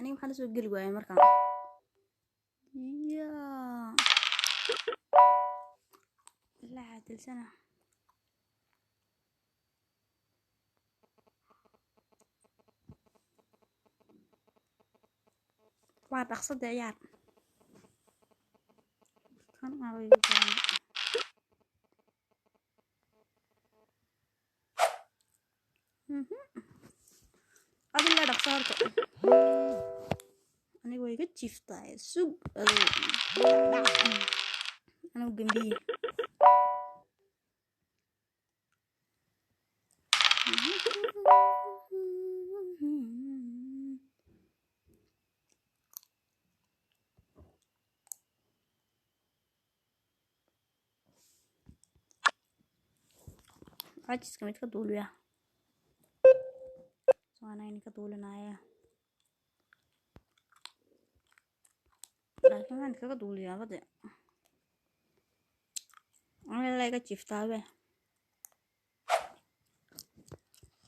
Aniga maxaa la soo geli waayay markaan? Yaa la caadilsana. Waa dhaqsada ciyaar. Kan aa igu daran. Adila dhaqso horta. Aniga way iga jiiftaa. Sug adigu. Dhac. Anigu gambiye. Cajiska mid ka duuliya. Waana idinka duulinaya. Laakiin waxaan kaga duuliyaa bade. Aniga la iga jiiftaabe.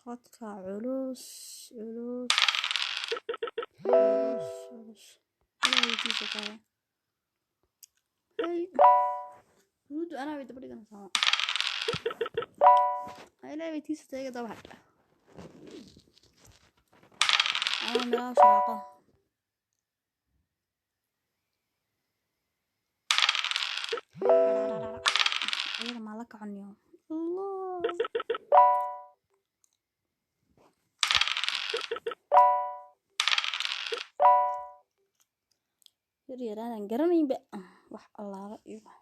Khadka culus culus culus culus. Ilaahay tahay. Hey. Huruudu anaa way daba dhiganaysaa. Ilaahay weydiisa tahay iga daba hadh. Ama meelaha sharaaqo. Iyada maa la kaconiyo. Allah. Yar yaraanan garanaynba. Wax allaala iyo wax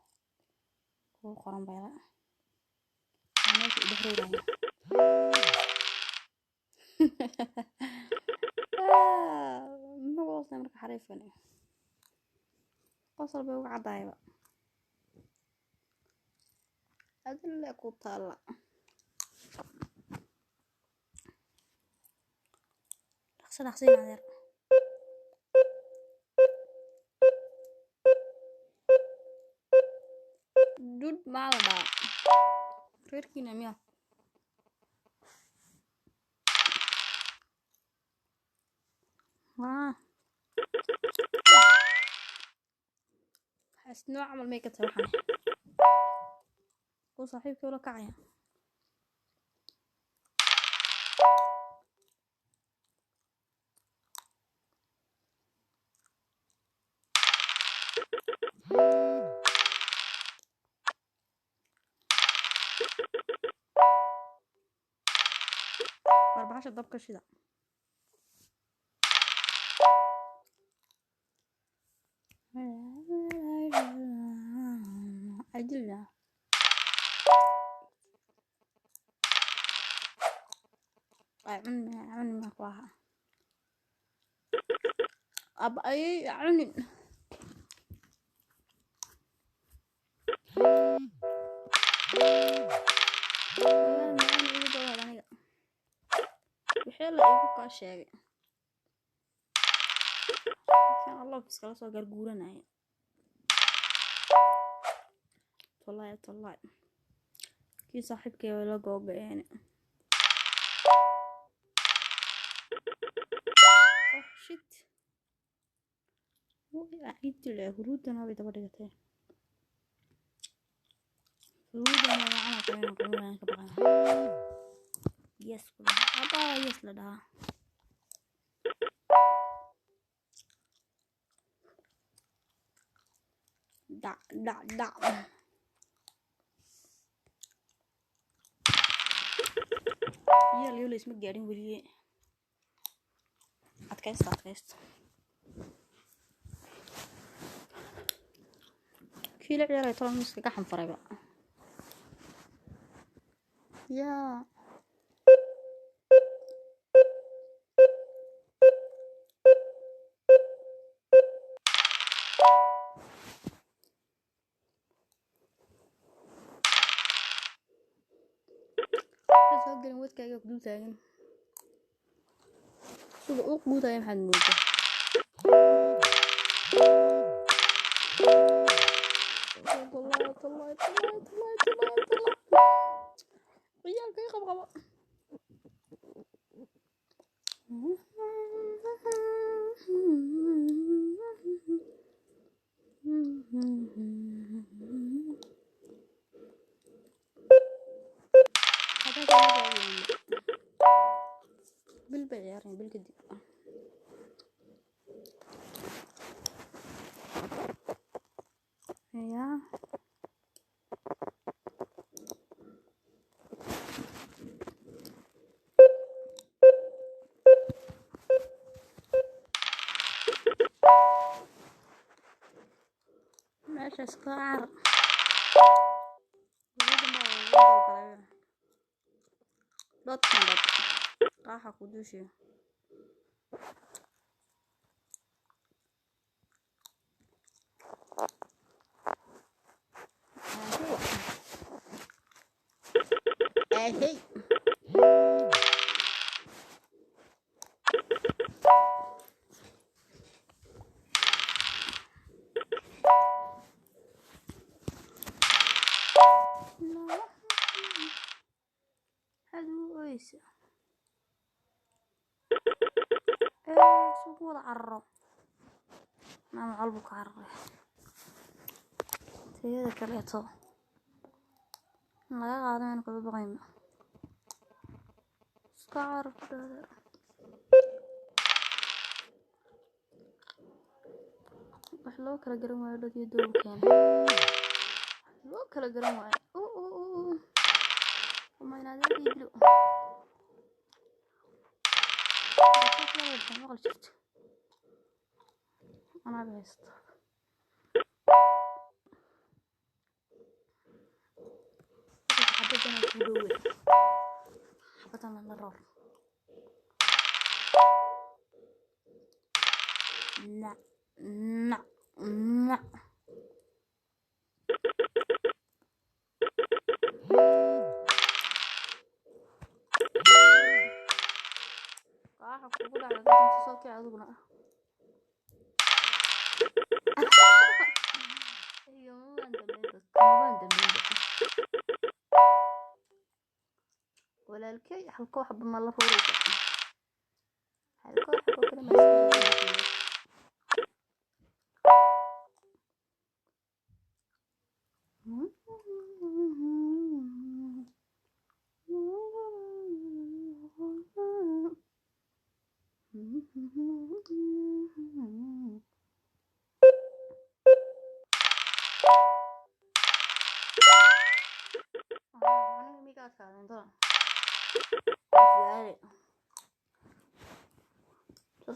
kugu qoran bayla. Meesha u dhex rooraya. Ma qoosnay marka xariifani. Qosol bay uga caddaayba. Adilla ku taalla. Dhaqso dhaqso in adeer. Dud maa la dhahaa. Reerkiina miyaa? Waa. Xaas nooc camal may ka tahay waxaan. Kuu saaxiibkii ula kacaya. War bahasha dabka shida. Adilla. Ay cuni cuni ma ku aha. Ab ay cunin. Walaal macaan igu dawaad aniga. Wixii la igu kaa sheegay. Kan Allah iskala soo garguuranaya. Wallahi wallahi. Kii saaxiibkay way la googa'een. Oh shit. Way huruudana way daba dhigatay. Huruudana waa camal kale inaan qaban ka baqana. Yes ku dhaha. Abaa yes la dhahaa. Dhac dhac dhac. Yaal yool isma gaadhin weliye. Adkaysta adkaysta. Kii la ciyaaray toban miska ka xanfarayba. Yaa. Soo gelin wadkaaga ku dul taagan. Sida uu quudaya maxaad moodaa? Wallahi wallahi wallahi wallahi wallahi. Ciyaalka ii qab qabo. Bil bay ciyaareen bil kadib. Yaa meesha iska car. Dhodkan dhod qaaxa ku duushiyo. Ahey. Maxaad ugu ooyeysaa? Ee, suu ku wada cararo. Maama col buu ka cararay. Tayada kaleeto. In laga qaado aynu kaga baqayno. Iska carar ku dhawaada. Wax loo kala garan waayo dhad iyo doog keenay. Wax loo kala garan waayo. Uma inaad ii dilo. Maqal jirto. Anaa ba haysto. Xabadana ku dhowe. Xabadana la roor. Na na na. Waxa kugu dhacday dadka soo kici adiguna. Iyo waan dambeyn waan dambeyn. Walaalkay halka waxba ma la rooraysa. Halka waxba kale ma isku.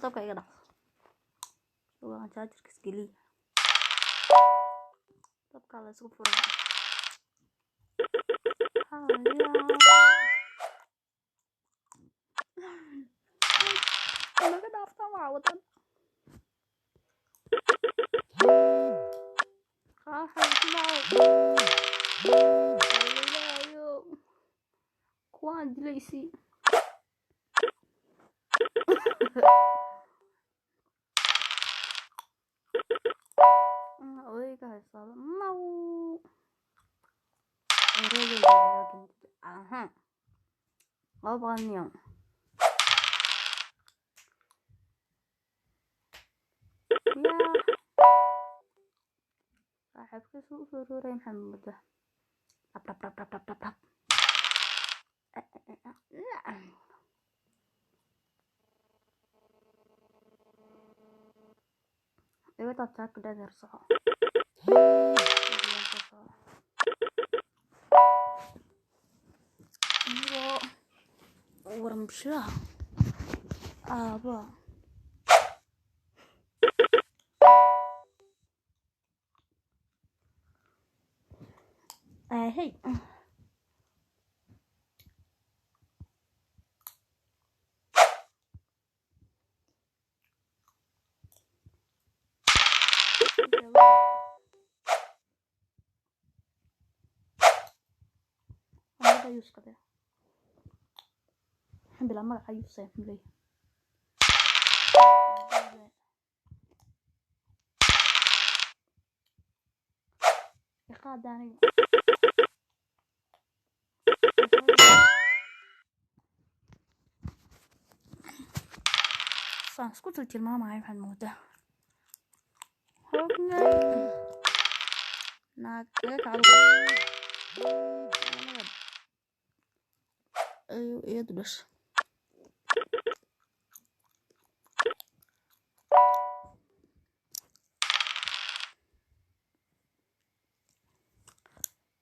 Dabka iga dhac. Waan jaajarka iskaliya. Dabka la isku furay. Laga dhaaftaa waa wadan. Qaaxa ku dhacay. Ilaahayow. Kuwaan dilaysii. Odayga haysaaba. Maw. Aha. 200 niyo. Yaa. Saaxiibkiisu u soo rooray maxaa moodaa? Dhab dhab dhab dhab dhab dhab. Iga taabtaa ku dhadeer soco. Anigoo waramshaha aaba. Ahey. Magaca Yuuska dee. Waxaan bilaa magaca Yuusa ayaan leeyahay. Iqaada aniga. Saan isku tiltilmaamayo waxaad moodaa naag naga kacdo ayuu iyadu dhashay.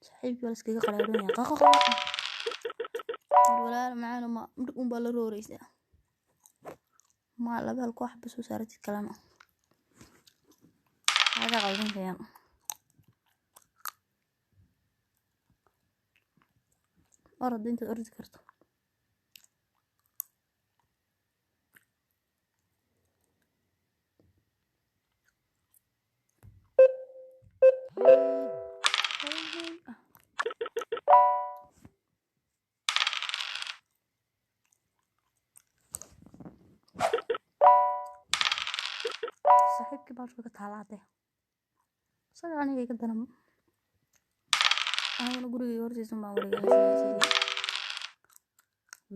Saaxiibkii waa la iskaga qaraarinaya. Qaqo qaqo war walaal macaan, ma midh un baa la rooreysaa, ma laba hal koox ba soo saaratid kalena maxaa ka qaldan kayaan. Orod intaad ordi karto. Saaxiibkii baa ka taalaade isaga aniga iga daran, aniguna gurigayga hortiisa baan wareegaysaa sidii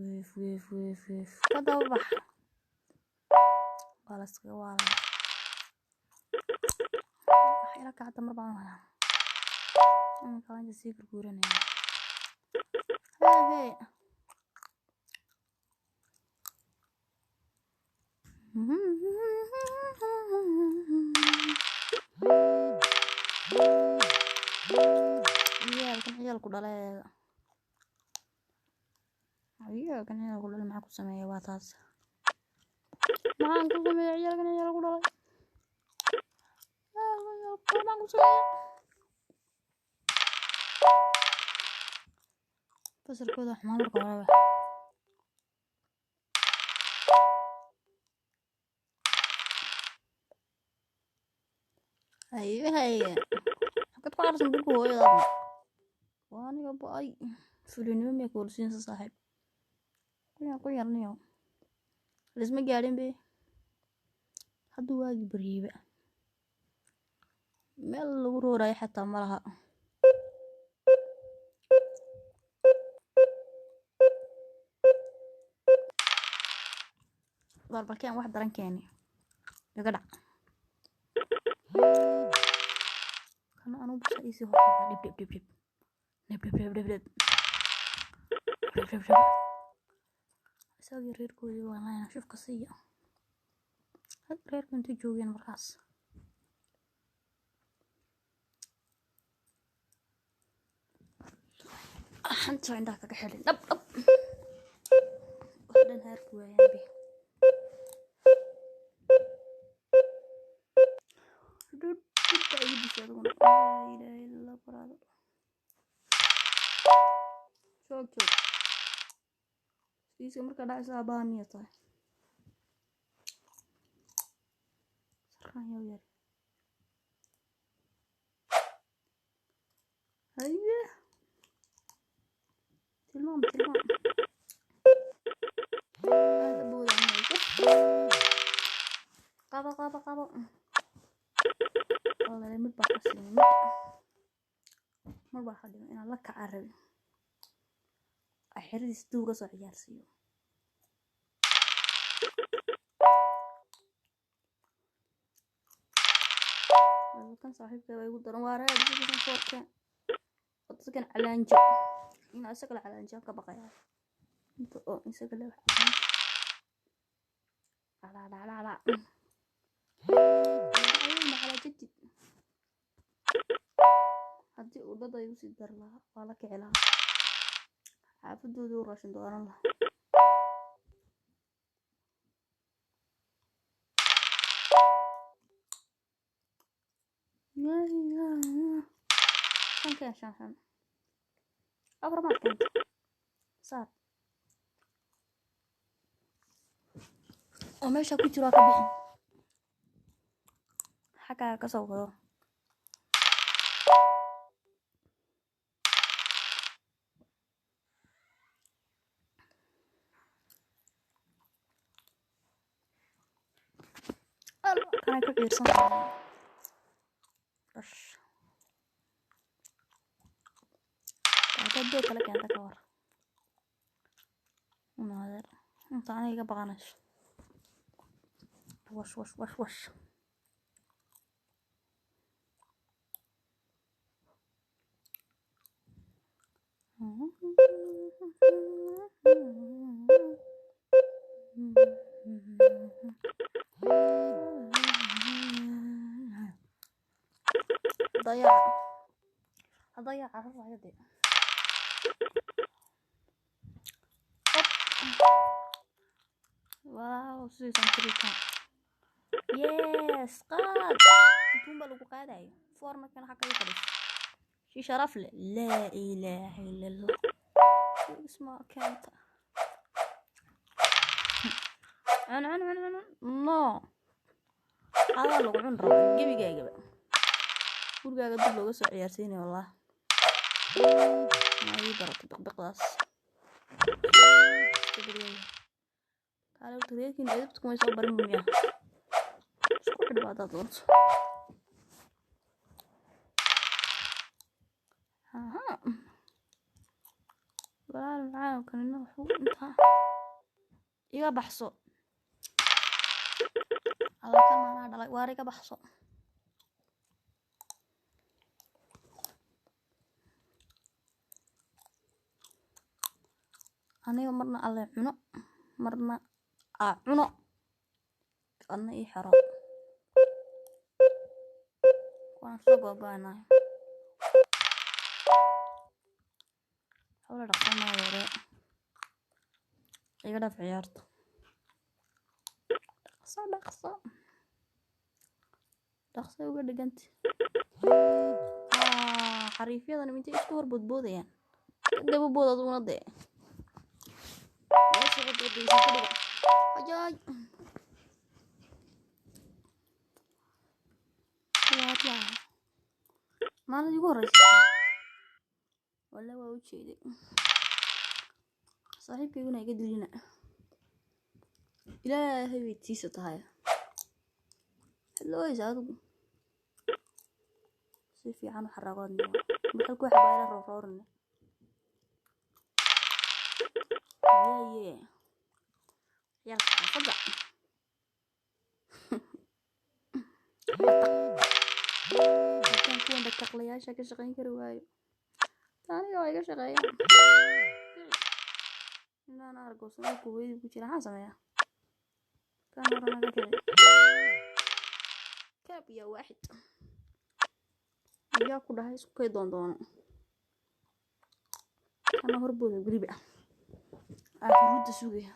wiif wiif wiif wiif ka daba bax. Waa la iskaga waalaya. Wax ila kacda mar baan hayaa iminka, waa inta sii gurguuranaya. Hee hee, ciyaalkan ciyaalku dhalay, ciyaalkan ciyaalku dhalay maxaa ku sameeya? Waa taas, maxaan ku sameeya ciyaalkan ciyaalku dhalay? Ciyaalkan ciyaalku dhalay maxaan ku sameeya? Fasirkooda xumaa marka horeba. Haye haye, xagad ku cararsan dhulka hooyadaadna waa aniga ba-ay. Fulinimo miyaa kuwalsiinsa saaxiib? Kunyar kunyar niyo lisma gaadhin be. Hadduu waagi baryeyba meel lagu roorayo xataa ma laha. Barbarkeen wax daran keeni iga dhac kana anuu busa iisii horkooda. Dhib dhib dhib dhib dhib dhib dhib dhib dhib dhib dhib dhib. Isagii reerkoodii waan lahaynaa shufka siiya. Reerku intay joogeen markaas xanta indhaha kaga xidhin dhab dhab wax dhan haarki waayaan be. Dhud dhud baa igu dishay adiguna. Laa ilaaha illa Allah, baraado. Joog joog iiska markaa dhacaysa aabaha miya tahay? Sarkaan yow yar. Haye, tilmaam tilmaam aada booda mayso. Qabo qabo qabo. Wallahi mid baa ka siinay, mid mar baa ka dhimay inaan la kacaa rabin xeradiis duuga soo ciyaarsiiyo. Kan saaxiibkay baa igu daran. Waa reer kan foorkeen dadkan calaanjo inaa isaga la calaanjaan ka baqayaa inta oo isaga la wax calaanjo calaa ayaguna calaajadid. Haddii uu dad ay usii dari lahaa waa la kici lahaa, xaafadoodii u raashin doonan lahaa. Shan keen, shan shan afar maad keenta saar oo meesha ku jiro ka bixin, xaggaaga ka soo wado. Kanay ku ciirsan tahay dhash. Haddaad doog kala keenta ka war naadeer inta aniga iga baqanayso. Wash wash wash wash. ضيع هضيع عرفة يدي. Wow, sidiisaan tiritaan. Yes, qaad. Intuun baa lagu qaadayo. Foor markan xagga ii fadhiis. Si sharaf leh. Laa ilaaha illa Allah. Isma keenta. Cun cun cun cun. No. Adaa lagu cun rabaa gebigaagaba. Gurigaaga dib looga soo ciyaarsiinaya wallah. Ma ii baratay biqbiqdaas. Kaale reerkiina edebta kumay soo barin miya. Isku xidh baa hadaad doonto. Aha. Walaal caalamkanina wuxuu intaa iga baxso. Alla kan anaa dhalay waar iga baxso. Aniga marna alle cuno marna aa cuno adna ii xero. Waan soo googo'anahay. Hawla dhaqsan maayo hore. Iga dhaaf ciyaarta. Dhaqso dhaqso. Dhaqso uga dhiganti. Xariifyadan intay isku hor boodboodayaan. Daba bood aduguna dee. Meesha boodboodaysa ka dhiga. Ajaay. Waa maalin igu horreysay. Walla waa u jeeday. Saaxiibkayguna iga dilina. Ilaahay bay tiisa tahay. Hadlooysa adigu. Si fiican u xaragoodna. Maxay ku xabaayla rooroorne. Yee. Ciyaalka xaafadda. Haddaan kuwan dhaqaaqlayaasha ka shaqayn kari waayo. Aniga waa iga shaqeeyaan. Inaan argoosan ku hooyadii ku jira maxaan sameeyaa? Kan hore naga kici. Kaab iyo waaxid. Ayaa ku dhahay isku kay doondoono. Kana horbooda weliba. Aa huruudda sugaya.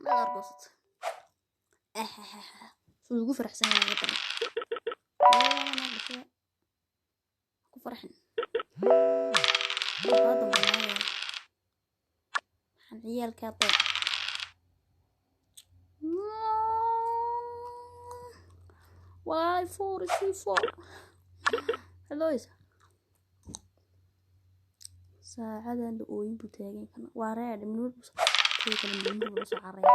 Ma argoosat. Siduu ugu faraxsan yahay ugu daran. Ku farxin. Kaa dambeeya. Waxaan ciyaalkaa day. Why four C four? Hello isa. Saacadan la ooyin buu taagan kana. Waa reer minimad buu soo kale minimad buu soo caraya.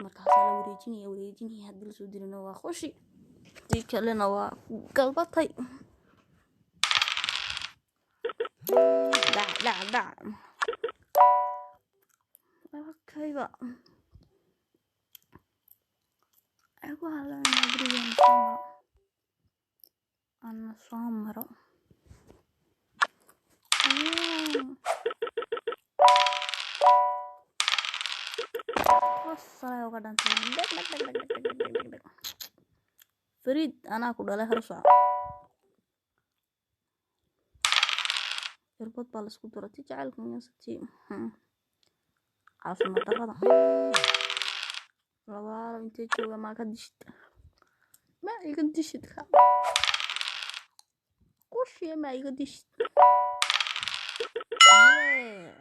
Markaasaa la wareejinaya wareejinaya haddii la soo dilina waa khushi. Haddii kalena waa galbatay. Dhac dhac dhac. Okayba. Ay ku hadlaynaa gurigeena soo maro. Ana soo maro. Wasalay uga dhantay. Dhag dhag dhag dhag dhag dhag dhag dhag. Fariid anaa ku dhalay hor soco. Irbad baa la isku duray. Ti jacaylka miyaa tii caafimaad darrada. Labaalo intee jooga maa ka dishid. Ma iga dishid ka. Qushiya ma iga dishid.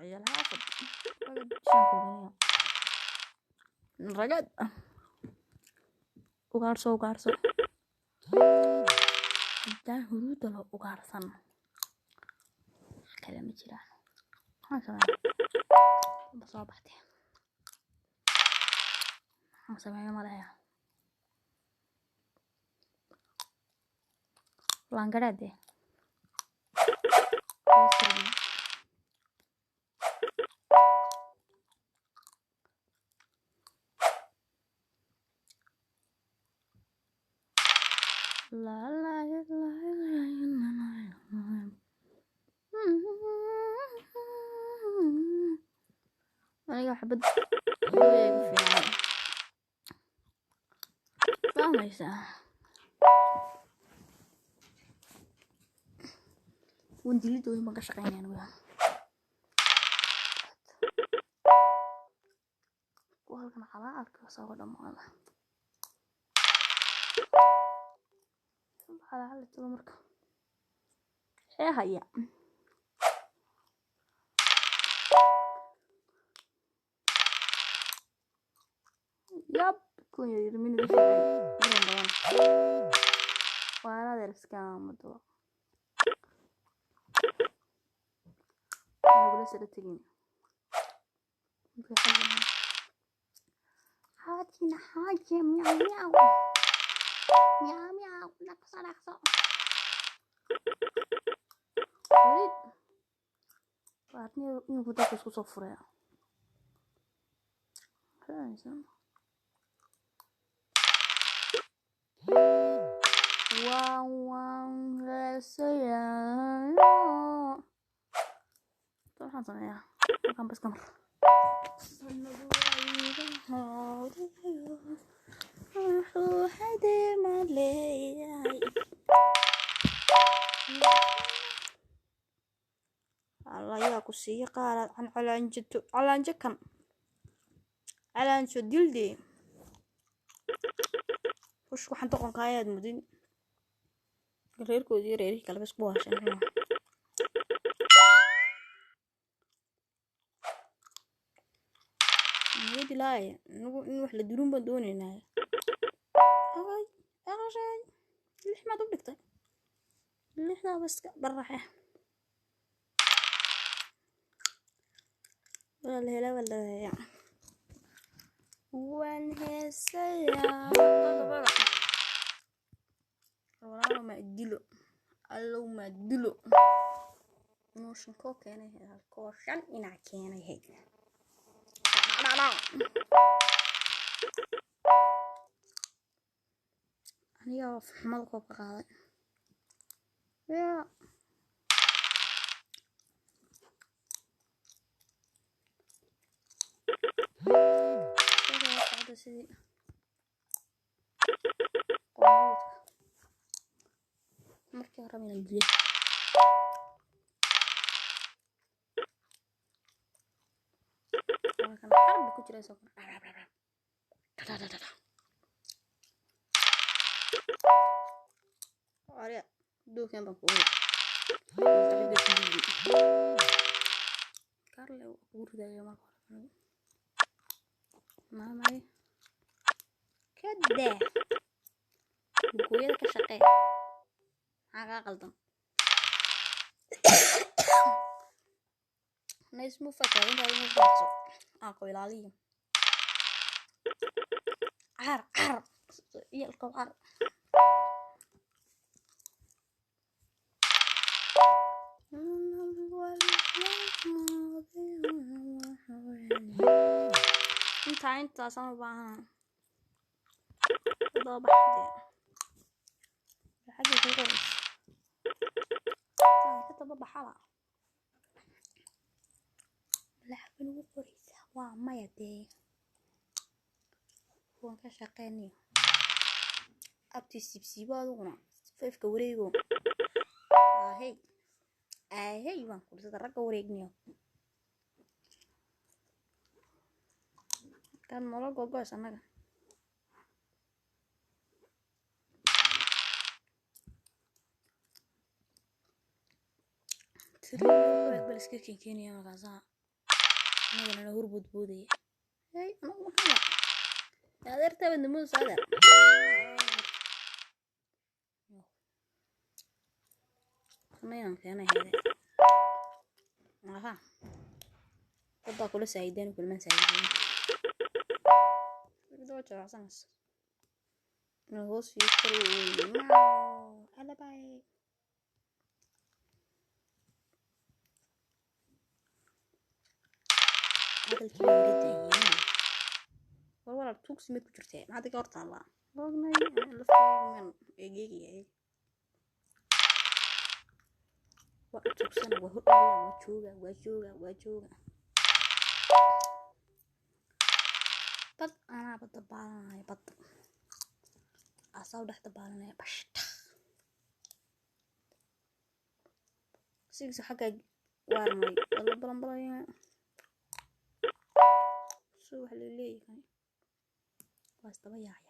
Ciyaal xaafad. Maga dishaan ku odhanaya. Ragad. Ugaarso ugaarso. Haddaan huruudda loo ugaarsan. Wax kale ma jiraan. Maxaan sameeyaa? Ma soo baxtay. Maxaan sameeyaa ma leeyahay. Laangaraade. La la la la la. Aniga xabad hooyay igu fiican, fahmaysaa? Wan dilidooyin baan ka shaqeynaya anigu. Kuwa halkan calaacalka soo dhamaada calaacali tulo marka xee haya. Yab, kun yar minida sheegay muran badan waana adeer iskaamado nagula sala tegin. Xaajina xaaji, miyaw miyaw miyaw miyaw, dhaqso dhaqso. Weli waarni inuu dadka isku soo furaya. Waan waan heesayaa. Waxaan sameeyaa halkan bas kamar. Wuxuu hadema leeyahay. Alla yaa ku siiya qaaraad can calaanjato calaanjo kan calaanjo dildee hush. Waxaan doqonka ayaad mudin reerkoodii, reerihii kaleba isku waashan. Naga dilaaye inagu in wax la dilun baan doonaynaa. Ay aqashay, lix maad u dhigtay, lixdaa bas iska baraxe. Waa la helaa, waa la hayaa. Waan heesayaa. Walaalo ma dilo, allow ma dilo. Mooshan koo keenay, kooshan inaa keenay. Hay aniga waa xumada koobka qaaday. Yaa socda sidii qoomuluudka markii hore inaan dilo. Kan xarbi ku jira isagoo arya duukan baan kugu karle kugu ridaya marka hore. Maamay ka daa gooyada, ka shaqee. Maxaa kaa qaldan? Nice move taagantaada move dhaqso aqo ilaaliya. Car car iyalkow car. Intaa intaasaan u baahana daba baxdee xagga ku qorays ka daba baxala lacag ugu qoraysaa. Waa maya dee, kuwan ka shaqeynayo abtii siibsiibo adiguna fayfka wareego. Ahey ahey, baan kursada ragga wareegniyo kan nolol gogoys annaga. Bal iska keenkeenaya markaasaa anagana na horboodboodaya. Hey, anagu maxaa adeertaa badnimadu adeer kana keenay hede. Aha, wadaa kula saaideen kulmaan saaideen daba jabacsanas inuu hoos iyo kor u ooyo. Alabay hadalkii baa yara daayeen. War walaal, tuugsi mid ku jirtee maxaad iga hor taallaa? Ognay laftaygan egeegayay. Waa u tugsana, waa hor aala, waa jooga, waa jooga, waa jooga. Bad anaaba dabaalanaya, bad asaa u dhex dabaalanaya. Bashta sigiisa xaggaa waarmay, waa la balanbalaya. So waxa la leeyahay waa isdaba yaacaya.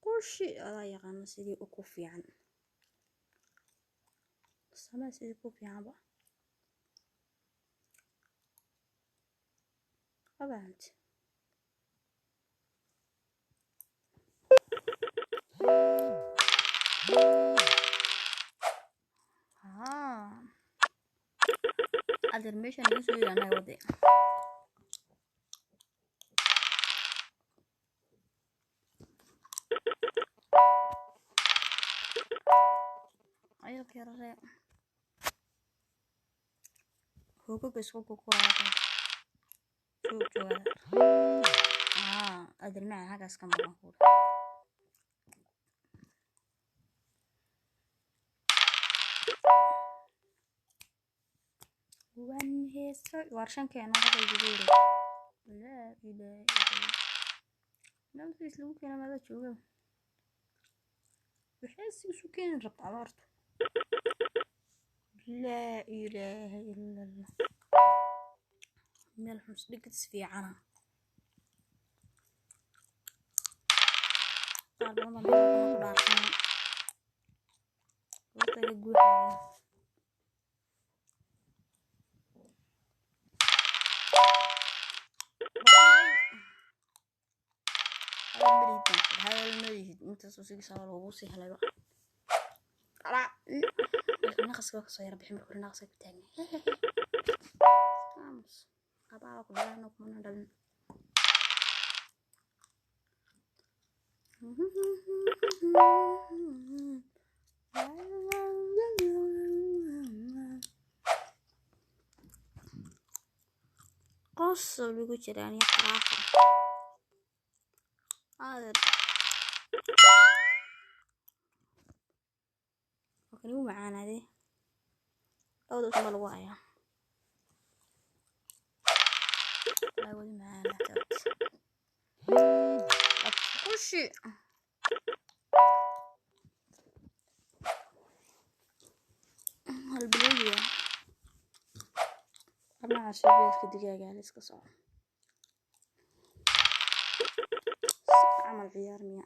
Qushi adaa yaqaana sidii u ku fiican samee, sidii ku fiicanba ma fahanti. Haa, adeer, meeshaan iga soo yiri anaga wade. Ciyaalka yararee hoogaga isku gurguraya, joog jooga. Haa, adeer macaan, xaggaas ka maqan kuuri. Waan heeso waar shankeena hadda igu yiri. Laa ilaaha illa meel siis lagu keena maada jooga. Waxay si isu keeni rabtaa abaartu. Laa ilaaha illa Allah, meel xun dhigis fiicana. Qaar badan baa meel ku dhaarsanaa, waqtiga guuxaya. Hadal malihid, intaasoo sigisaa loogu sii helayba. Naqaska waa kasoo yara bixin marka hore, naqaska ku taagna. Aamus abaa ku dhalan kumana dhalin. Qosol ugu jiraan iyo qaraafa adeer. Waa kan igu macaanaadee, labada usun baa lagu hayaa. Wallaahi wali macaanaatay. Qushi halbilowgiya arnaca beerka digaaga la iska soco camal ciyaar miya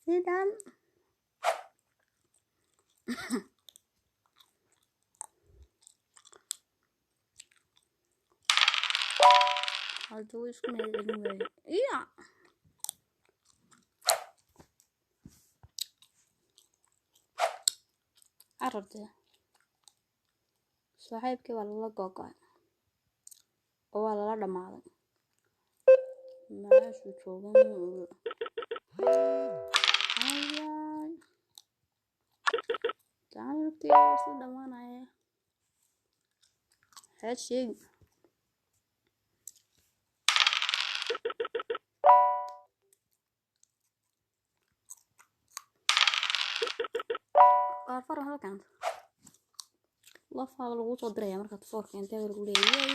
sidan. Hadduu isku mahadcelin waayo iya carabte, saaxiibkii waa lala googo'ay oo waa lala dhammaaday. Meeshuu joogan ma oga. Ayaay, jacaylkii waa isla dhammaanaya. Maxaad sheegi? Qaar waxba keento, lafaaba lagu soo diraya markaad foor keentay baa lagu leeyahay.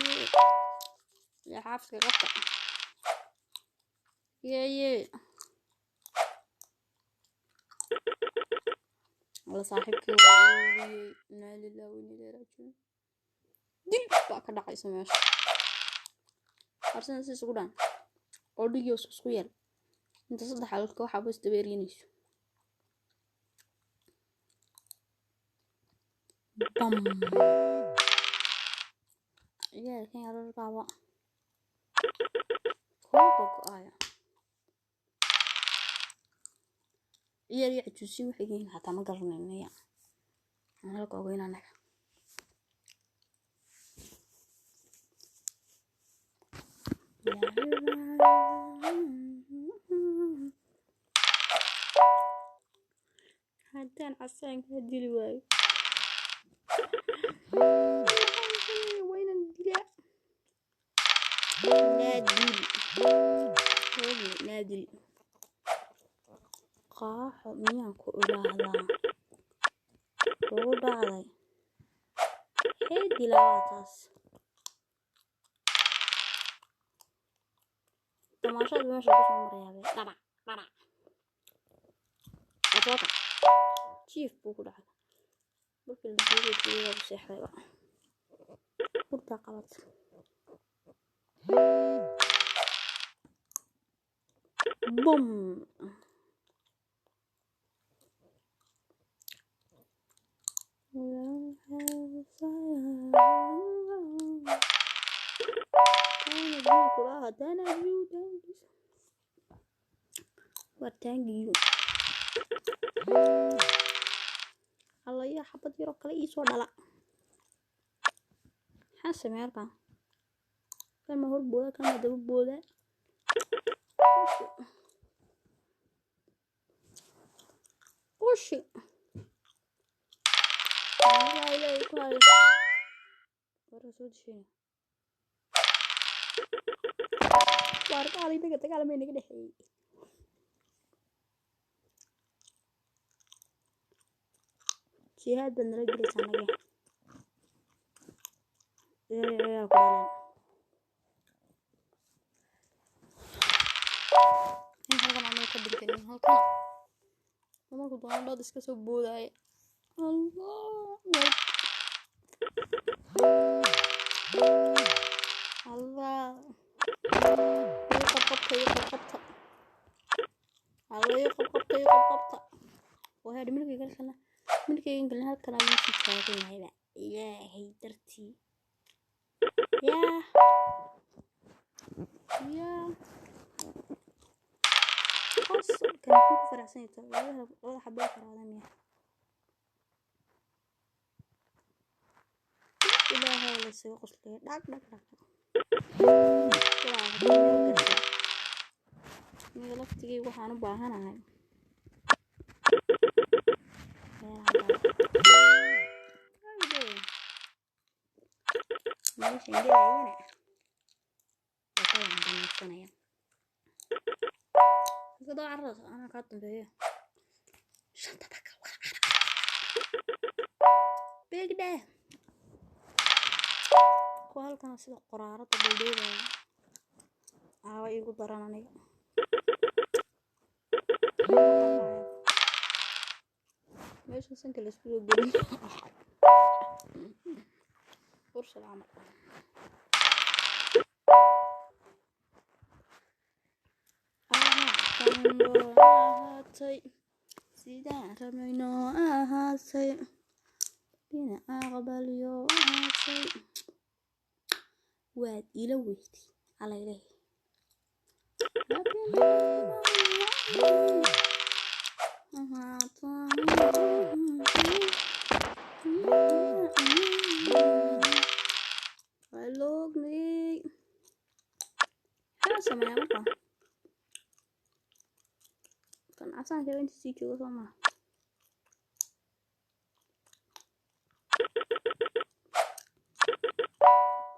Yee yee, xaafiska qabta. Yee yee, alla saaxiibkii waa ururiyey. Inaa lillahi wa inaa ilaihi raajicuun. Dil baa ka dhacaysa meesha. Arsena si isugu dhan oo dhigyo isku yeel inta saddex alka waxaaba isdaba eryanayso. Bam, ciyaalkan yarar baaba kuu gogo-aya. Ciyaal iyo cajuusiin waxay yihiin xataa ma garanayno. Ya aan halka ogeyn anaga. Haddaan casaankaa dili waayo, waa inaan dilaa. Naadil hoogi, naadil qaaxo miyaan ku idhaahdaa? Kugu dhacday. Hee dilaa taas. Tamaashada meesha ku soo marayaa be. Dhabac, dhabac. Asooka. Jiif buu ku dhacay. Markii la joogay jiifka buu seexday ba. Hurdaa qabat. Bum. Waa taangiyo. Alla yaa xabad yaroo kale iisoo dhala. Maxaa sameeya halkan? Kan ma hor booda, kan ma daba booda. Qushi. Ilaahay ilaahay ku hayo. Warka soo deshayna. Waar qaal inaga dagaal may naga dhexeeyey. Jihaad baad nala gelaysaa anaga. Ciyaal ciyaal ku dhaleen. In halkan anaga ka dhintay nin halkan. Markuu doono dad iska soo boodaya. Allah. Allah. Ii qabqabta, ii qabqabta. Allah ii qabqabta, ii qabqabta. Waa milkayga halkan. Milkayga galin halkan ayuu sii taagan yahay ba. Ilaahay dartii. Yaa. Yaa. Qosol kan ku faraxsan yahay labada labada xabo qaraadan yahay. Ilaahay la soo qoslay dhag dhag dhag. Aniga laftigeyga waxaan u baahanahay. Meeshan gelayana wadadaan dhamaysanaya. Iska daba carras anaa kaa dambeeya. Shanta baka wada carrar. Beegdhe. Kuwa halkan sida qoraarada dhoodhoobaya. Aawa igu daran aniga. Meesha sanka la isku soo gelin. Fursad camal. Ahaatay sidaan rabnay noo ahaatay dhinaca aqbalyo ahaatay waad ila weyday alla ilaahay. Waa loognay. Maxaa sameeyaa marka? Kan casaanka inta sii joogo soo maha.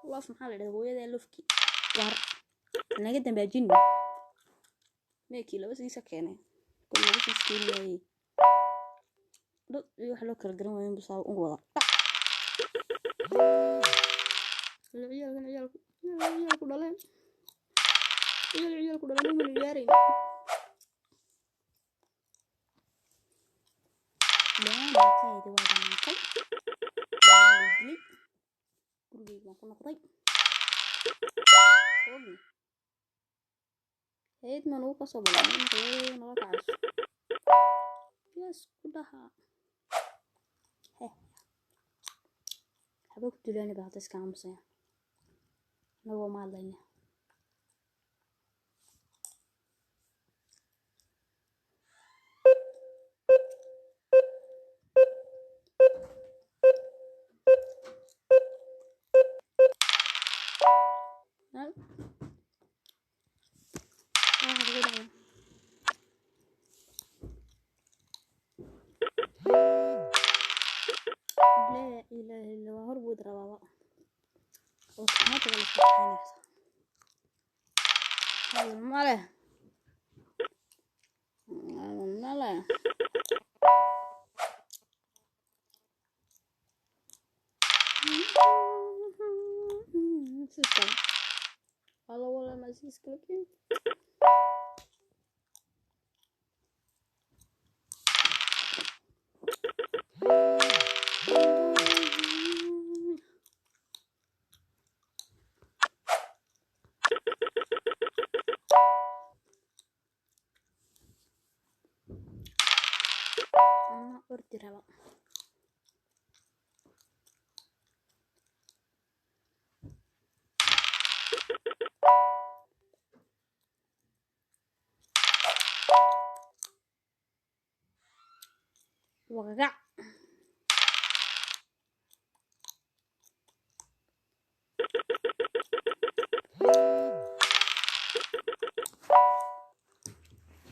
Loof maxaa la dhahdaa hooyadaa lofki. War naga dambaajin. Meekii laba siisa keenay. Kun laba siis keeni waayey. Dad iyo wax loo kala garan waayo inbuu saa ugu wada. Ciyaalkan ciyaalku ciyaalku dhaleen. Ciyaal ciyaalku dhaleen umana ciyaarayn. Dhammaantayda waa dhamaatay. Waa la dilay. Gurigeyga waan ku noqday. Ogni. Hay'ad ma nagu kasoo ballamay in hooyadayda nala kacayso. Yes, ku dhaha. Heh. Waxba ku dilaani baa hadda iska aamusaya. Anagoo ma hadlayna. Waxa kugu dhacay? Laa ilaaha illa waa horbood rabaaba. Oo maanta la isku xaynaysa. Hadal ma leh. Hadal ma leh. Asiiska alla walaa ma asiiska laakiin anaa ordi raba. Wagagac.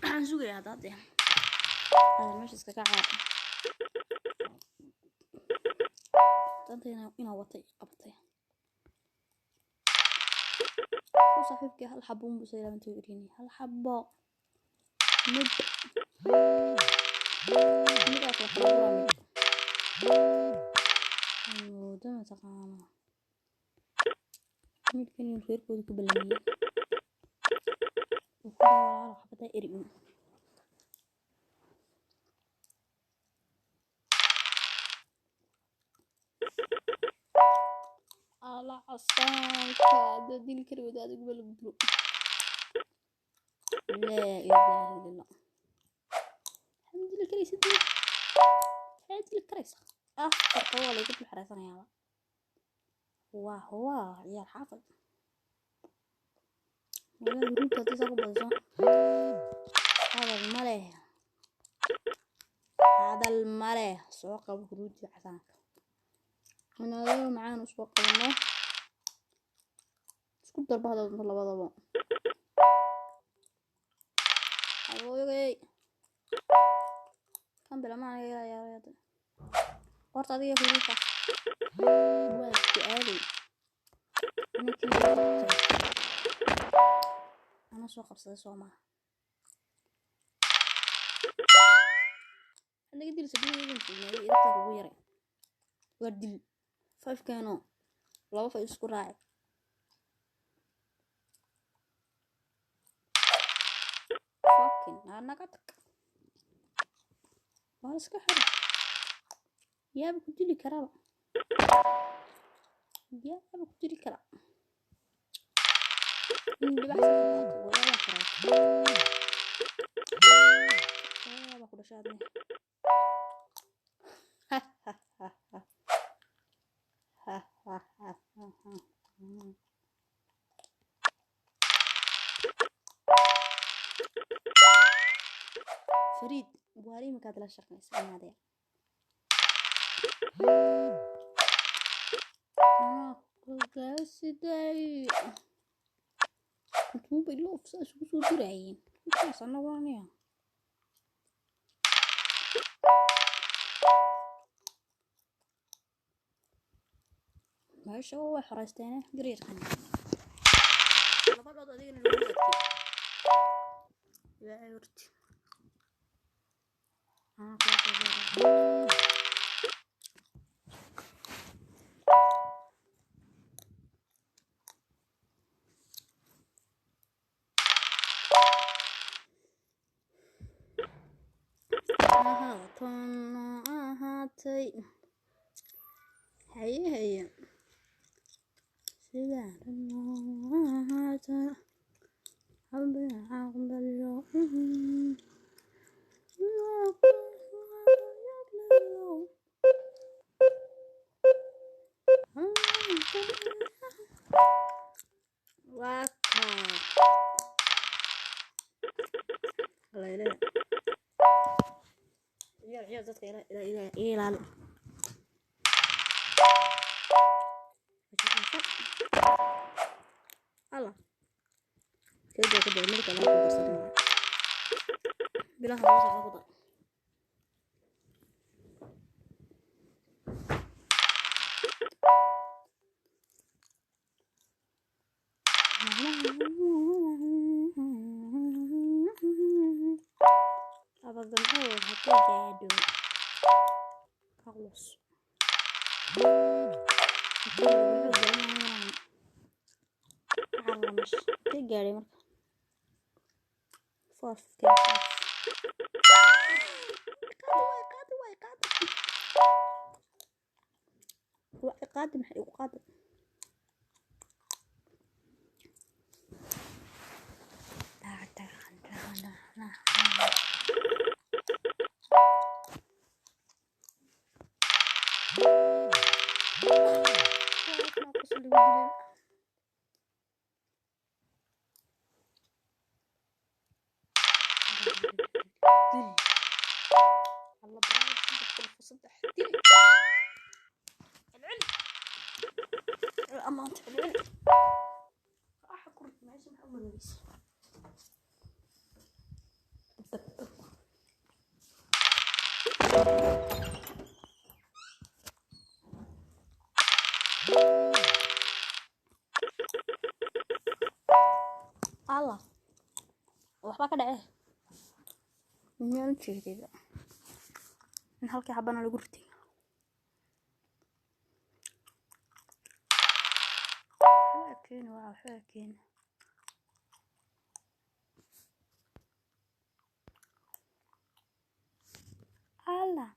Waxaan sugayaa hadda dee adan meesha iskaga caar danta inaa watay qabatay ku saaxiibkii hal xabo unbuu soo ilaalinta irinay hal xabo mid mid aa kala kala mid moodo mataqaanaa midkan inuu reerkooda ku ballamiyey uu ku dhahay walaalo xabadaa eri un. Ala casaanka haddaad dili kari weydo adiguba lagu dilo. Laa ilaaha illa allah. Maxaad dili karaysid? Maxaad dili karaysaa? Afarta waa laygu dul xareysanayaaba. Waa waa ciyaar xaafad. Walahi ruuta haddii saa ku badiso hadal ma leh, hadal ma leh. Soo qabo huruudii casaanka inaadoo macaan usoo qabano isku darba haddaad doonto labadaba. Hooyagay kan bila ma aniga ila ciyaaraya horta adiga huruudka waa su-aalay ana keliya qabtay ana soo qabsaday soo maaha. Naga dilisa gurigeedan joognaaday idinkaa kugu yaray waa dil five keeno laba fay isku raaci. Fucking naa naga tag waa iska xira yaaba ku dili karaba yaaba ku dili kara in dhibax saka qaato walaa karaato waaba ku dhashay adne. Fariid waar iminkaad la shaqaysa inaadee anaa kugaasiday intuunbay loof saa isugu soo diraayeen intaas anagu aniga meesha way xoreysteene gariirkan labadhood adigana lagu adkay ilaahay horti anaa kula soo saaray. Ahaatan ahaatay haye haye sidaan ahaata aqbalo. Waa kaa layla ciyaar ciyaar dadka ila ila ila ilaali. Allah kada kada marka la ku darsan bilaha loo socdo ku dar. Laba gamcood haddii gaadho ka culus. Haddii laba gamcood garanayaan. Alla meesha intee gaadhay marka? 4:55. Qaadi waay, qaadi waay, qaadi waa qaadi. Maxay igu qaadi? Dil alla baraad, 3 qulfo, 3 dil. Celceli amaanta, celceli. Waxa ku rid meesha, maxaa u madoweysa? Dab dab. Allah, waxbaa ka dhacee, miyaan u jeedayba in halkii xabana lagu ritay? Waxbaa keeni, waa waxbaa keeni. Allah.